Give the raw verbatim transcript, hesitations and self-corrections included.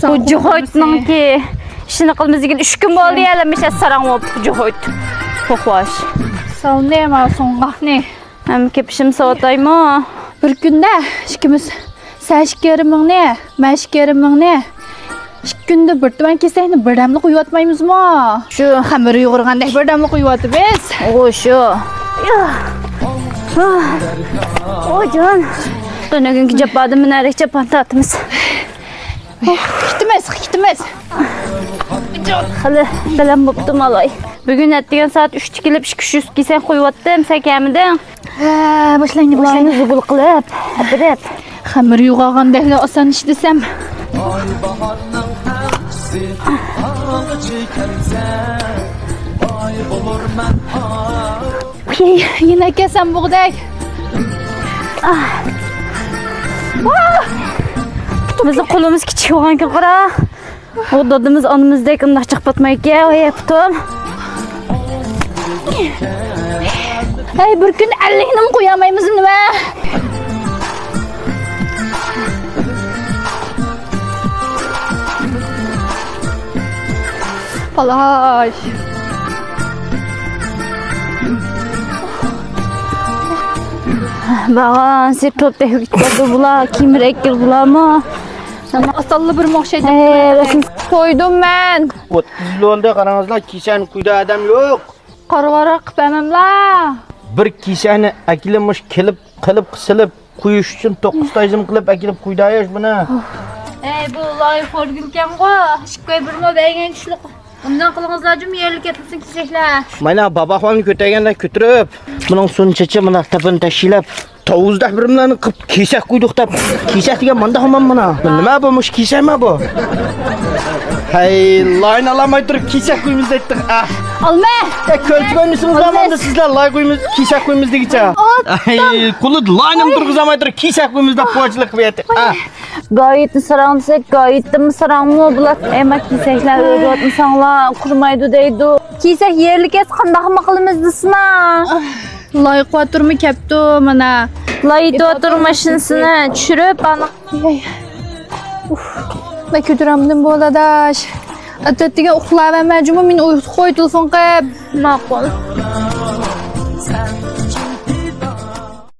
بۇ جوھويتنىڭكى ئىشىنى قىلىمىز دېگەن ئۈچ كۈن بولدى يا، ھەمىشە ساراڭ بولۇپ جوھويت. توقۇش. سالنى ما سوڭغاقنى. ھەم كېپىشىم سوتايمۇ؟ بىر كۈندە ئىككىمىز، سەن ئىككى يېرىم مىڭنى، مەن ئىككى يېرىم مىڭنى. ئىككى كۈندە بىر تۈمەن كېسەكنى بىردەملا قويۇۋاتمايمىزمۇ؟ شۇ خەمىرى يۇغۇرغاندەك بىردەملا قويۇۋاتىمىز. ئۇ شۇ. ئۇ جان. تۈنۈگۈنكى جاپادىن مۇنەرەك جاپان تارتىمىز. كېتىمىز، كېتىمىز. خېلى بەلەن بوپتۇ مالاي. بۈگۈن ئەتىگەن سائەت ئۈچتە كېلىپ ئىككى يۈز كېسەك قويۇۋاتتىم، سەن كەلمىدىڭ. ھە، باشلايلى، باشلايلى. زۇگۇل قىلىپ، ئەپىرىپ. خەمىرى يوغالغاندەكلا ئاسان ئىش دېسەم. يەنە كەلسەم بوغدەك. بىزنىڭ قولىمىز كىچىك بولغانكەن، قارا. ئۇ دادىمىز ئانىمىزدەك ئۇنداق چىقىپ ئاتمايكەن، ۋاي پۇتۇم. ھەي، بىر كۈن ئەللىكنىمۇ قويالمايمىز نېمە؟ پالاش. باغانسى توپ تېخىپ كېتىدۇ بۇلار، كېمىرەك بۇلارمۇ. ئاسانلا بىر ئوخشايدۇ. تويدۇم مەن. ئوتتۇز يىل بولدى، قاراڭلار، كېسەكنى قويىدىغان ئادەم يوق. قارىۋاراق قىلىپ بەرمەملا. بىر كېسەكنى ئەكېلىپ مۇشۇ كېلىپ قىلىپ سېلىپ قويۇش ئۈچۈن توققۇز تايزىم قىلىپ ئەكېلىپ قويداياش بۇنى. ئەي، بۇ لاي خورگۈلكەنغۇ، ئىككى ئاي بىرمۇ بەرگەن چۈشلۈك. ئۇنداق قىلىڭىزلار جۇمۇ، يەرلىك ئېتىلسۇن كېسەكلەر. مانا باباخوالنى كۆتەرگەندە كۆتۈرۈپ، بۇنىڭ سۇنى چېچىپ، مۇنداق تاپىنى تەشكىلەپ، توۋزىدەك بىرىملارنى قىلىپ كېسەك قويدۇق دەپ، كېسەك دېگەن مانداق ھامان مانا. نېمە بۇ، مۇشۇ كېسەكمۇ بۇ؟ ھەي، لاينى ئالالماي تۇرۇپ كېسەك قويىمىز دەيتتىڭ. ئالما. ئە، كۆلچە قويمىسىڭىزلار ماندىن سىزلەر لاي قويىمىز، كېسەك قويىمىز دېگىچە. ھەي، قۇلۇ لاينىمۇ تۇرغۇزالماي تۇرۇپ كېسەك قويىمىز دەپ پوچىلىق قىلىۋەتتى. گايىتنى ساراڭ دېسەك، گايىتتىنمۇ ساراڭمۇ بۇلار؟ ئەمما كېسەكلەر ئۆرۈۋاتمىساڭلار قۇرۇمايدۇ دەيدۇ. كېسەك يەرلىك ئەتسە قانداقمۇ قىلىمىز دېسىنا؟ لاي قۇۋاتۇرمۇ كەپتۇ مانا. لاي يېتىۋاتۇر ماشىنىسىنى چۈشۈرۈپ، ئانا. ئۇف، مەن كۆتۈرەمدىم بۇ داداش. ئەتەتتىگە ئۇخلاۋەرمە جۇمۇ، مېنى ئويغۇتۇپ قوي تېلېفون قىلىپ. ماقۇل.